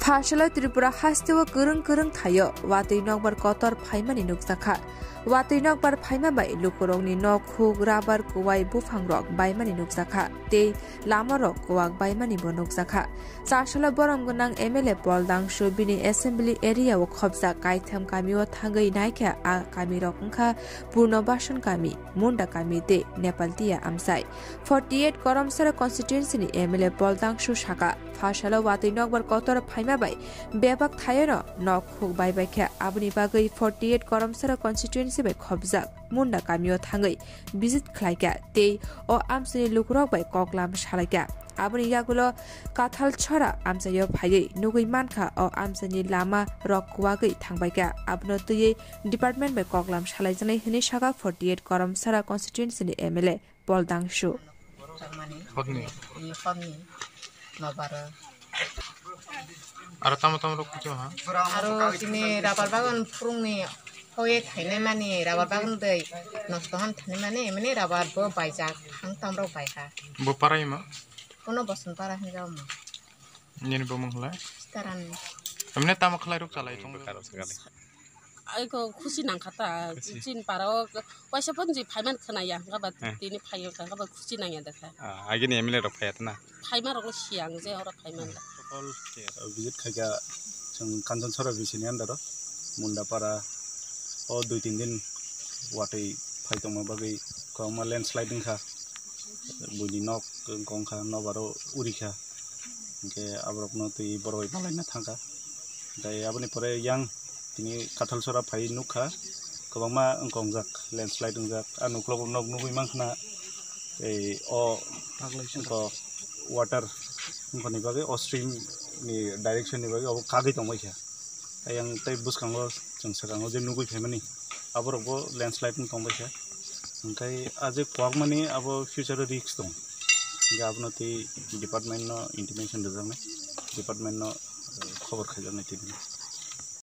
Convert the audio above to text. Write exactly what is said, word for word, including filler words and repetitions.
Phasalo Tripura hasteo kwrwng kwrwng thaio watwi nokbar kotor phaimani nukjakha. Watwi nokbar phaima bai lukurokni nok, khuk, rabar, kuwai, buphangrok baimani nukjakha tei lamarok kuwak baimanibo nukjakha. Chasalo borom gwnang M L A Pol Dangshu bini assembly area-o khobjak kaitham kamio thangwi naikha, a kamirok wngkha Purnobasan kami, Munda kami tei Nepaltiya amchai. Forty eight Koromsara constituency-ni M L A Pol Dangshu saka, phasalo watwi nokbar kotor phaima bai bebak thaiono nok khuk baibaikha, aboni bagwi forty eight Koromsara constituency bai khobjak Munda kamio thangwi visit khlaikha tei o amchaini lukurok bai koklam salaikha. Aboni yagulo Kathal Chora amchaio phaiwi nugwi mankha, o amchaini lama rok kuwagwi thangbaikha. Abono twiwi department bai koklam salaijaknai hwnwi saka forty eight Koromsara constituency-ni M L A Pol Dangshu. Hotni. Hotni. Nobaro. Aro tamo tamo rok kuchung ha? Aro chini rabar bagan phurungni hoye thainai mani, rabar bagan dei nosto han thainai mani, emani rabar bo baijak, ang tamrok baiha. Bo parai ma? Kono boson para hinjao ma. Nini bo mung hlai? Sitaran. Emne tamo khlai rok chalai tong. Aiko khusi nangkha ta, chini para o waisa phone je phaiman khwnaya, hwnkhe ba tini phaiyo, hwnkhe ba khusi nangya dekha. Ah, agini M L A rok phaiya tana? Phaima rokno siya ang je oro phaiman da. All visit khaikha chwng Kanchan Sora V C ni under o, Munda para o dui tin din watwi phai tongma bagwi kwbangma landslide wngkha. Buini nok wngkha, nobaro urikha. Hwnkhe aborokno twi borok bai malaina thangkha. Tei aboni pore yang tini Kathalsora phai nukha, kwbangma wngkha wngjak, landslide wngjak. A nuklogo nok nugwi mankha na, tei o wngkha water wngkhani bagwi, o stream ni direction ni bagwi obo kagwi tongbaikha. Ayang tei bwskango chwng swkango je nugwi phaimani, aborokbo landslide wng tongbaikha. Hwnkhe a je kwakmani abo future o risk tong. Hwnkhe abono tei department no intimation rwjaknai, department no, eh, khobor khaijaknai tini.